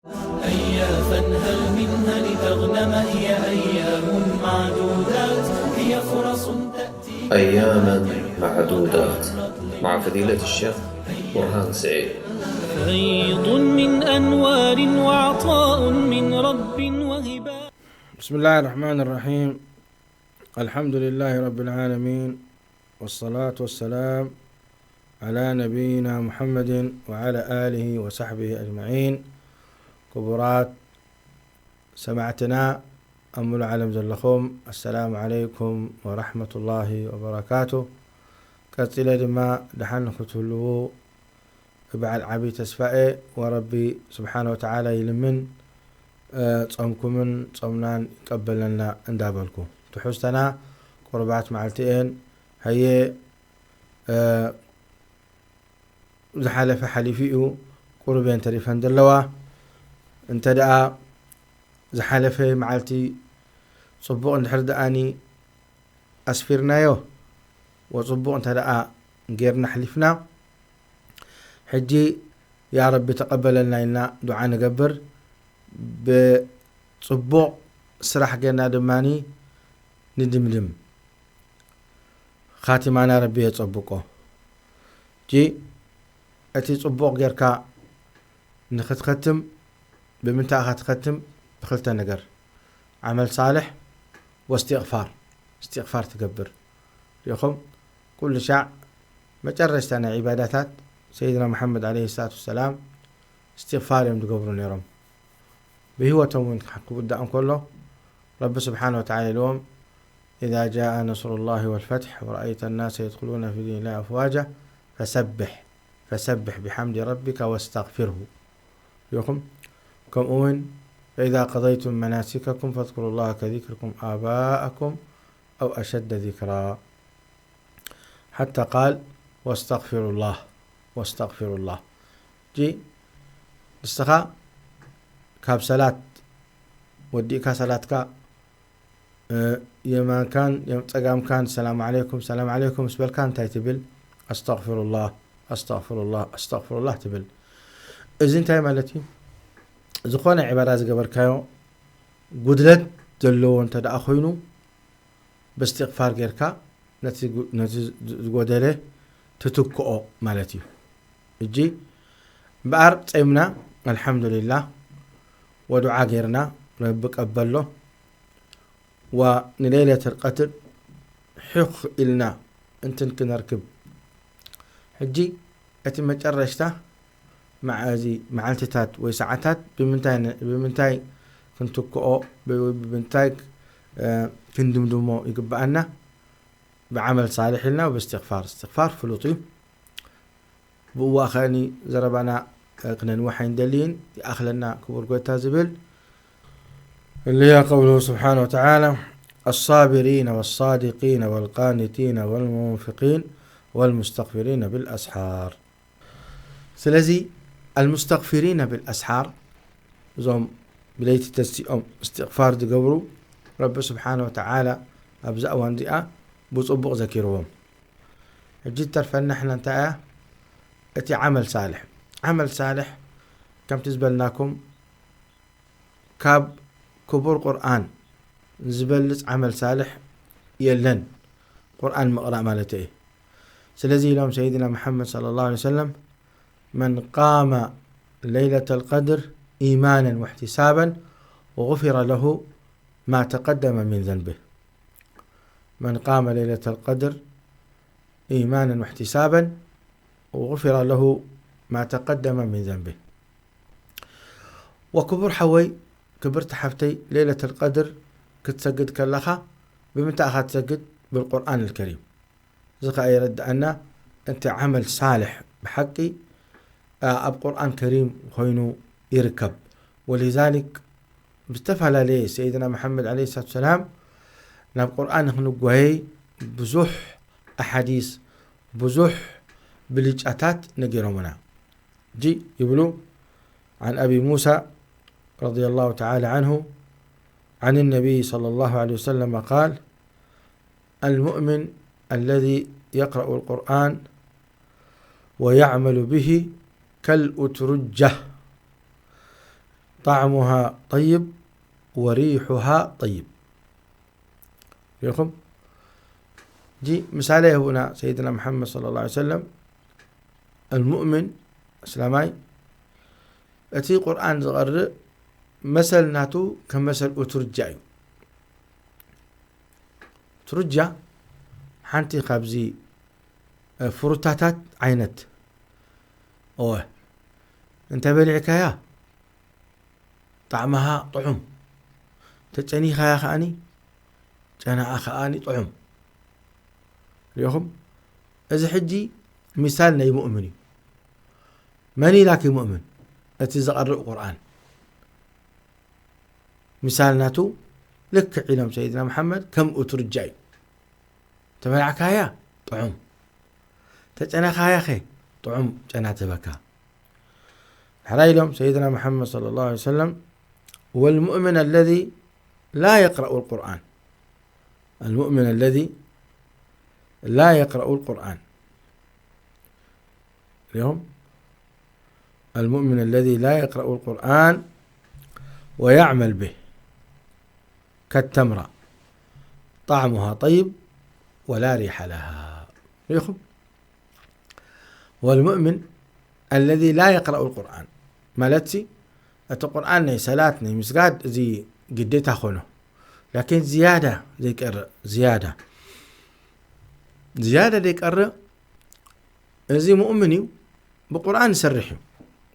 أيا فانهل منها لتغنم، هي أيام معدودات، هي فرص تأتي. أياما معدودات. مع فضيلة الشيخ برهان سعيد. فيض من أنوار وعطاء من رب وهبة. بسم الله الرحمن الرحيم. الحمد لله رب العالمين، والصلاة والسلام على نبينا محمد وعلى آله وصحبه أجمعين. ክቡራት ሰማዕትና ኣብ ሙሉእ ዓለም ዘለኹም፣ ኣሰላሙ ዓለይኩም ወራሕመቱላሂ ወበረካቱ። ቀጺለ ድማ ደሓን ንክትህልዉ በዓል ዓቢ ተስፋ እየ፣ ወረቢ ስብሓነ ወተዓላ ይልምን፣ እ፣ ጾምኩምን ጾምናን ይቀበለልና እንዳበልኩ። ትሕዝተና ቁሩባት መዓልቲ እየን። ሃየ፣ እ፣ ዝሓለፈ ሓሊፉ እዩ፣ ቁሩብ እየን ተሪፈን ዘለዋ። እንተ ደኣ ዝሓለፈ መዓልቲ ጽቡቕ እንድሕር ደኣኒ ኣስፊርናዮ፣ ወጽቡቕ እንተ ደኣ ጌርና ኣሕሊፍና፣ ሕጂ ያ ረቢ ተቐበለልና ኢልና ዱዓ ንገብር። ብጽቡቕ ስራሕ ጌርና ድማ ንድምድም። ኻቲማና ረቢ የጸብቆ። ሕጂ እቲ ጽቡቕ ጌርካ ንኽትኸትም፣ ብምንታይ ኢኻ ትኸትም? ብኽልተ ነገር፣ ዓመል ሳልሕ ወእስትቕፋር። እስትቕፋር ትገብር። ሪኢኹም፣ ኩሉ ሻዕ መጨረሽታ ናይ ዒባዳታት ሰይድና መሓመድ ዓለይሂ ሰላቱ ወሰላም እስትቕፋር እዮም ዝገብሩ ነይሮም። ብህይወቶም እውን ክውዳእ እንከሎ ረቢ ስብሓነ ወተዓላ ኢልዎም፣ إذا جاء نصر الله والفتح ورأيت الناس يدخلون في دين الله أفواجا فسبح فسبح بحمد ربك واستغفره. ሪኢኹም፣ ከምኡ እውን فإذا قضيتم مناسككم فاذكروا الله كذكركم آباءكم أو أشد ذكرا حتى قال واستغفروا الله واستغفروا الله. ሕጂ ንስኻ ካብ ሰላት ወዲእካ ሰላትካ፣ እ፣ የማንካን የም-፣ ጸጋምካን ሰላም ዓለይኩም ሰላም ዓለይኩም ምስ በልካ እንታይ ትብል? ኣስተግፊሩላህ ኣስተግፊሩላህ ኣስተግፊሩላህ ትብል። እዚ እንታይ ማለት እዩ? ዝኾነ ዒባዳ ዝገበርካዮ ጉድለት ዘለዎ እንተ ደኣ ኮይኑ፣ ብእስትቕፋር ጌርካ ነቲ ጉ-፣ ነቲ ዝ-፣ ዝጎደለ ትትክኦ ማለት እዩ። ሕጂ እምበኣር ጸይምና ኣልሓምዱሊላህ ወዱዓ ጌርና ረቢ ቀበሎ፣ ወንሌለተል ቀድር ሑኽ ኢልና እንትን ክነርክብ፣ ሕጂ እቲ መጨረሽታ መዓ-፣ እዚ መዓልትታት ወይ ሰዓታት ብምንታይ ነ-፣ ብምንታይ ክንትክኦ፣ ብ-፣ ብምንታይ፣ እ፣ ክንድምድሞ ይግብኣና? ብዓመል ሳልሕ ኢልና ብእስትቕፋር። እስትቕፋር ፍሉጥ እዩ። ብእዋ ኸእኒ ዘረባና፣ እ፣ ክነንውሕ ኣይንደልይን። ይኣኽለና ክቡር ጎይታ ዝብል اللي هي قوله سبحانه وتعالى: الصابرين والصادقين والقانتين والمنفقين والمستغفرين بالأسحار. ስለዚ المستغفرين بالأسحار፣ እዞም ብለይቲ ተሲኦም እስትቕፋር ዝገብሩ፣ ረቢ ስብሓነ ወተዓላ ኣብዛ እዋን እዚኣ ብጽቡቕ ዘኪርዎም። ሕጂ እተርፈና ንሕና እንታይ እያ? እቲ ዓመል ሳልሕ። ዓመል ሳልሕ ከምቲ ዝበልናኩም ካብ ክቡር ቁርኣን ዝበልጽ ዓመል ሳልሕ የለን፣ ቁርኣን ምቕራእ ማለት እየ። ስለዚ ኢሎም ሰይድና መሓመድ ሰለላሁ ዐለይሂ ወሰለም፣ من قام ليلة القدر إيمانا واحتسابا غفر له ما تقدم من ذنبه. من قام ليلة القدر إيمانا واحتسابا غفر له ما تقدم من ذنبه. ወክቡር ሓወይ፣ ክብርቲ ሓፍተይ፣ ሌለተል ቀድር ክትሰግድ ከለኻ ብምንታይ ኢኻ ትሰግድ? ብልቁርኣን ልከሪም። እዚ ኸኣ የረድኣና፣ እቲ ዓመል ሳልሕ ብሓቂ፣ ኣ፣ ኣብ ቁርኣን ከሪም ኮይኑ ይርከብ። ወሊዛሊክ፣ ብዝተፈላለየ ሰይድና መሓመድ ዓለይሂ ሰላቱ ሰላም ናብ ቁርኣን ንኽንጓየይ ብዙሕ ኣሓዲስ፣ ብዙሕ ብልጫታት ነጊሮምና። ሕጂ ይብሉ፣ عن أبي موسى رضي الله تعالى عنه عن النبي صلى الله عليه وسلم قال: المؤمن الذي يقرأ القرآن ويعمل به كالأترجة، طعمها طيب وريحها طيب. ሪኢኹም? ሕጂ ምሳሌ ይህቡና ሰይድና መሓመድ ሰለላሁ ዐለይሂ ወሰለም። المؤمن፣ እስላማይ፣ እቲ ቁርኣን ዝቐርእ መሰል ናቱ ከም መሰል ኡትርጃ እዩ። ኡትርጃ ሓንቲ ካብዚ፣ እ፣ ፍሩታታት ዓይነት። እወ፣ እንተ በሊዕካያ ጣዕማሃ ጥዑም፣ ተጨኒኻያ ከኣኒ ጨናኣ ከኣኒ ጥዑም። ሪኢኹም? እዚ ሕጂ ሚሳል ናይ ሙእምን እዩ። መን ኢላኪ ሙእምን? እቲ ዝቐርእ ቁርኣን። ሚሳል ናቱ ልክዕ ኢሎም ሰይድና መሓመድ ከም ኡትርጃ እዩ። ተበላዕካያ ጥዑም፣ ተጨነኻያ ኸ ጥዑም ጨና ትህበካ። ሕራይ ኢሎም ሰይድና መሓመድ ሰለላሁ ዐለይሂ ወሰለም፣ والمؤمن الذي لا يقرأ القرآن، المؤمن الذي لا يقرأ القرآن. ሪኢኹም? المؤمن الذي لا يقرأ القرآن ويعمل به كالتمرة طعمها طيب ولا ريح لها. ሪኢኹም? والمؤمن الذي لا يقرأ القرآن ማለት ሲ፣ እቲ ቁርኣን ናይ ሰላት ናይ ምስጋድ እዚ ግዴታ ኾኖ። ላኪን ዝያዳ ዘይቀርእ፣ ዝያዳ፣ ዝያዳ ዘይቀርእ እዚ ሙእምን እዩ። ብቁርኣን ይሰርሕ እዩ።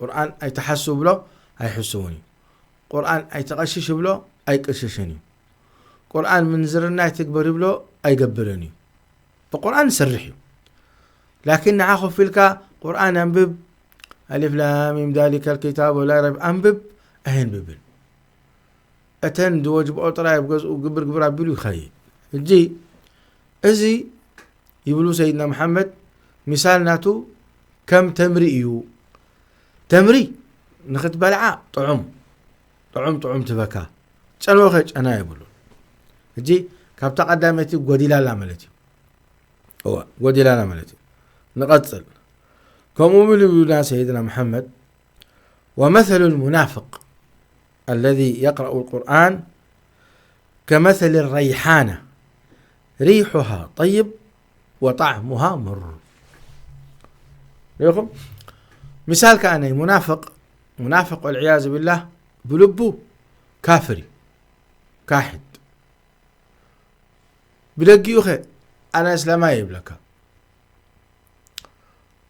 ቁርኣን ኣይትሓሱ ብሎ ኣይሕስውን እዩ። ቁርኣን ኣይትቐሽሽ ብሎ ኣይቅሽሽን እዩ። ቁርኣን ምንዝርና ኣይትግበር ይብሎ ኣይገብርን እዩ። ብቁርኣን ይሰርሕ እዩ። ላኪን ንዓ ኮፍ ኢልካ ቁርኣን ኣንብብ፣ ኣሊፍ ላም ሚም ዛሊከል ኪታብ ወላ ረይብ ኣንብብ፣ ኣየንብብን። እተን ዝወጅብኦ ጥራይ ኣብ ገዝኡ ግብር ግብር ኣቢሉ ይኸይድ። ሕጂ እዚ ይብሉ ሰይድና መሓመድ፣ ሚሳል ናቱ ከም ተምሪ እዩ። ተምሪ ንኽትበልዓ ጥዑም፣ ጥዑም፣ ጥዑም ትበካ። ጨንወኸ ጨና የብሉን። ሕጂ ካብታ ቀዳመይቲ ጎዲላላ ማለት እዩ። እዋ፣ ጎዲላላ ማለት እዩ። ንቐጽል። ከምኡ እውን ይብሉና ሰይድና መሓመድ፣ ومثل المنافق الذي يقرأ القرآن كمثل الريحانة ريحها طيب وطعمها مر. ሪኢኹም? ምሳል ከኣ ናይ ሙናፍቕ፣ ሙናፍቕ ወልዕያዙ ቢላህ ብልቡ ካፍር እዩ፣ ካሕድ። ብደጊኡ ኸ ኣነ እስላማይ ይብለካ።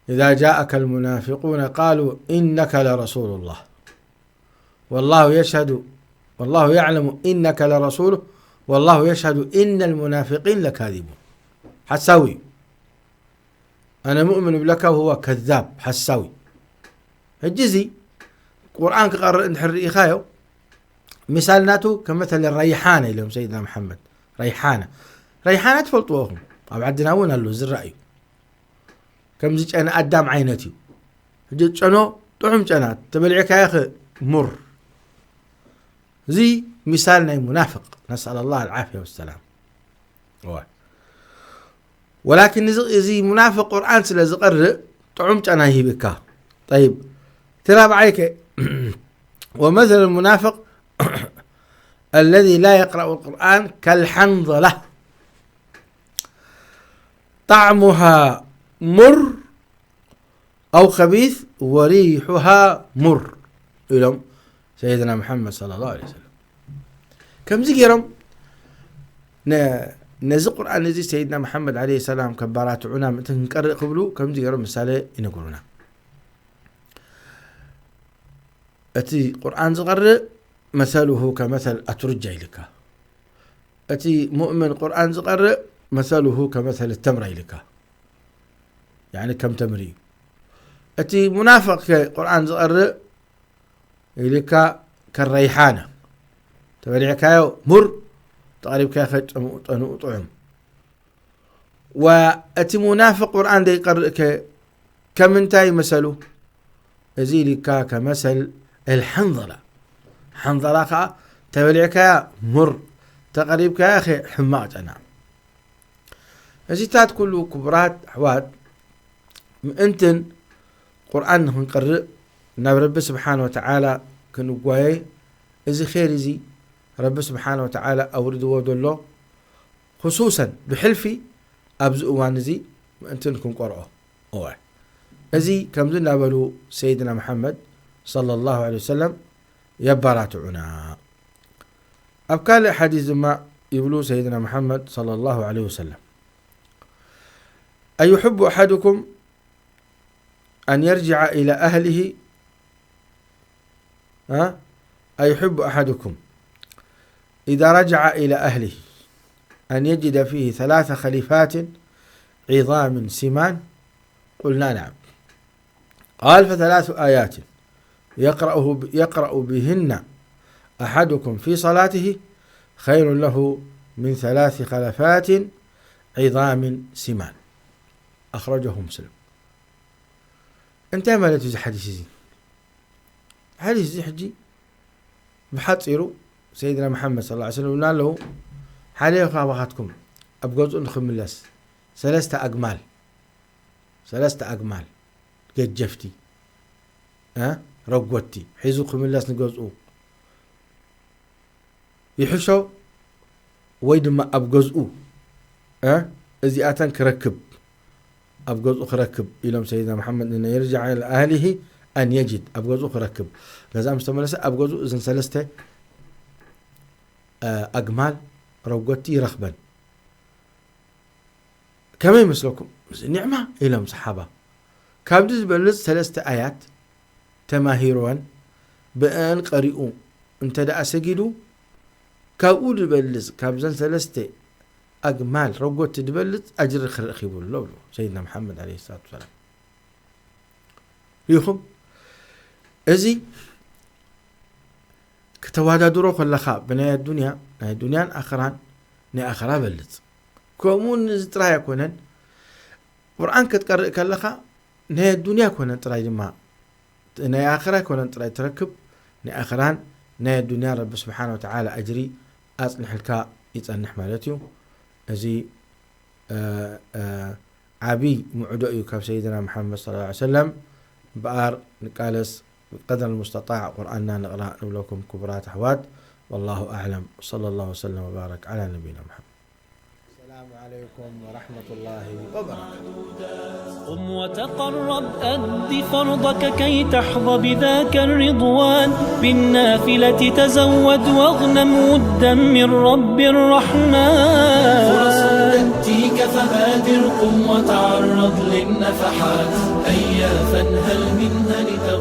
إذا جاءك المنافقون قالوا إنك لرسول الله والله يشهد والله يعلم إنك لرسوله والله يشهد إن المنافقين لكاذبون. ሓሳዊ እዩ። ኣነ ሙእምን ይብለካ፣ وهو كذاب፣ ሓሳዊ። ሕጂ እዚ ቁርኣን ክቐርእ እንድሕር ርኢኻዮ፣ ምሳል ናቱ ከመተለ ረይሓነ ኢሎም ሰይድና መሓመድ። ረይሓነ፣ ረይሓነ ትፈልጥዎ ኢኹም፣ ኣብ ዓድና እውን ኣሎ፣ ዝረኣዩ። ከምዚ ጨና ኣዳም ዓይነት እዩ። ሕጂ ጨኖ ጥዑም ጨና፣ ተበሊዕካዮ ኸ ሙር። እዚ ምሳል ናይ ሙናፍቕ፣ ነስኣል ኣላህ ኣልዓፍያ ወሰላም። እዋ። ወላኪን እዚ፣ እዚ ሙናፍቕ ቁርኣን ስለ ዝቐርእ ጥዑም ጨና ይህብካ። ጠይብ፣ እቲ ራብዓይ ከ፣ ومثل المنافق الذي لا يقرأ القرآن كالحنظلة طعمها مر أو خبيث وريحها مر ኢሎም ሰይድና መሓመድ ሰለላሁ ዐለይሂ ወሰለም። ከምዚ ገይሮም ነ-፣ ነዚ ቁርኣን እዚ ሰይድና መሓመድ ዐለይሂ ሰላም ከባራትዑና ምእንቲ ክንቀርእ ክብሉ ከምዚ ገይሮም ምሳሌ ይነግሩና። እቲ ቁርኣን ዝቐርእ መሰሉሁ ከመሰል ኣትሩጃ ኢልካ፣ እቲ ሙእምን ቁርኣን ዝቐርእ መሰሉሁ ከመሰል ተምራ ኢልካ፣ ያኒ ከም ተምሪ እዩ። እቲ ሙናፍቕ ከ ቁርኣን ዝቐርእ ኢልካ ከረይሓነ ተበሊዕካዮ ሙር፣ ተቐሪብካዮ ከ ጨንኡ፣ ጨንኡ ጥዑም። ወእቲ ሙናፍቕ ቁርኣን ዘይቀርእ ከ ከምንታይ መሰሉ? እዚ ኢልካ ከመሰል ኣልሓንዘላ። ሓንዘላ ከኣ ተበሊዕካያ ሙር፣ ተቐሪብካያ ከ ሕማቕ ጨና። እዚታት ኩሉ ክቡራት ኣሕዋት ምእንትን ቁርኣን ንኽንቀርእ ናብ ረቢ ስብሓን ወተዓላ ክንጓየ፣ እዚ ኼር እዚ ረቢ ስብሓነ ወተዓላ ኣውሪድዎ ዘሎ፣ ኹሱሰን ብሕልፊ ኣብዚ እዋን እዚ ምእንቲ ክንቆርኦ። እወ፣ እዚ ከምዚ እናበሉ ሰይድና መሓመድ ሰለላሁ ዐለይሂ ወሰለም የባራትዑና። ኣብ ካልእ ሓዲስ ድማ ይብሉ ሰይድና መሓመድ ሰለላሁ ዐለይሂ ወሰለም፣ أيحب أحدكم أن يرجع إلى أهله، ها؟ أيحب أحدكم إذا رجع إلى أهله أن يجد فيه ثلاث خليفات عظام سمان؟ قلنا: نعم. قال: فثلاث آيات يقرأه ب-، يقرأ بهن أحدكم في صلاته خير له من ثلاث خلفات عظام سمان. أخرجه مسلم. እንታይ ማለት እዩ እዚ ሓዲስ እዚ? ሓዲስ እዚ ሕጂ ብሓጺሩ ሰይድና መሓመድ ሰለላሁ ዐለይሂ ወሰለም ይብሉና ኣለዉ፣ ሓደ ካባኻትኩም ኣብ ገዝኡ ንኽምለስ ሰለስተ ኣግማል፣ ሰለስተ ኣግማል ገጀፍቲ፣ እ፣ ረጎድቲ ሒዙ ክምለስ ንገዝኡ ይሕሾ፣ ወይ ድማ ኣብ ገዝኡ፣ እ፣ እዚኣተን ክረክብ፣ ኣብ ገዝኡ ክረክብ ኢሎም ሰይድና መሓመድ፣ أن يرجع إلى أهله أن يجد، ኣብ ገዝኡ ክረክብ። ገዛ ምስ ተመለሰ ኣብ ገዝኡ እዘን ሰለስተ፣ እ፣ ኣግማል ረጎድቲ ይረኽበን። ከመይ ይመስለኩም? እዚ ኒዕማ ኢሎም ሰሓባ። ካብዚ ዝበልጽ ሰለስተ ኣያት ተማሂርወን ብአን ቀሪኡ እንተ ደኣ ሰጊዱ፣ ካብኡ ዝበልጽ፣ ካብዘን ሰለስተ ኣግማል ረጎድቲ ዝበልጽ ኣጅሪ ክረኺቡ ኣሎ ብሎ ሰይድና መሓመድ ዐለይሂ ሰላቱ ወሰላም። ርኢኹም? እዚ ክተወዳድሮ ከለኻ ብናይ ኣዱንያ፣ ናይ ዱንያን ኣኽራን፣ ናይ ኣኽራ በልጽ። ከምኡ እውን እዚ ጥራይ ኣይኮነን፣ ቁርኣን ክትቀርእ ከለኻ ናይ ኣዱንያ ኣይኮነን ጥራይ ድማ፣ ናይ ኣኽራ ኣይኮነን ጥራይ ትረክብ፣ ናይ ኣኽራን ናይ ኣዱንያን ረቢ ስብሓነ ወተዓላ ኣጅሪ ኣጽንሕልካ ይጸንሕ ማለት እዩ። እዚ፣ እ፣ እ፣ ዓብይ ምዕዶ እዩ ካብ ሰይድና መሓመድ ሰለላሁ ዐለይሂ ወሰለም። እምበኣር ንቃለስ ብቀድር ሙስተጣዕ ቁርኣንና ንቕራእ ንብለኩም ክቡራት ኣሕዋት። ወላሁ ኣዕለም። ወሰለላሁ ወሰለም ወባረክ ዓላ ነቢና መሓመድ። السلام عليكم ورحمة الله وبركاته. قم وتقرب، أد فرضك كي تحظى بذاك الرضوان. بالنافلة تزود واغنم ودا من رب الرحمن. فرص تأتيك فبادر، قم وتعرض للنفحات. هيا فانهل منها لتكون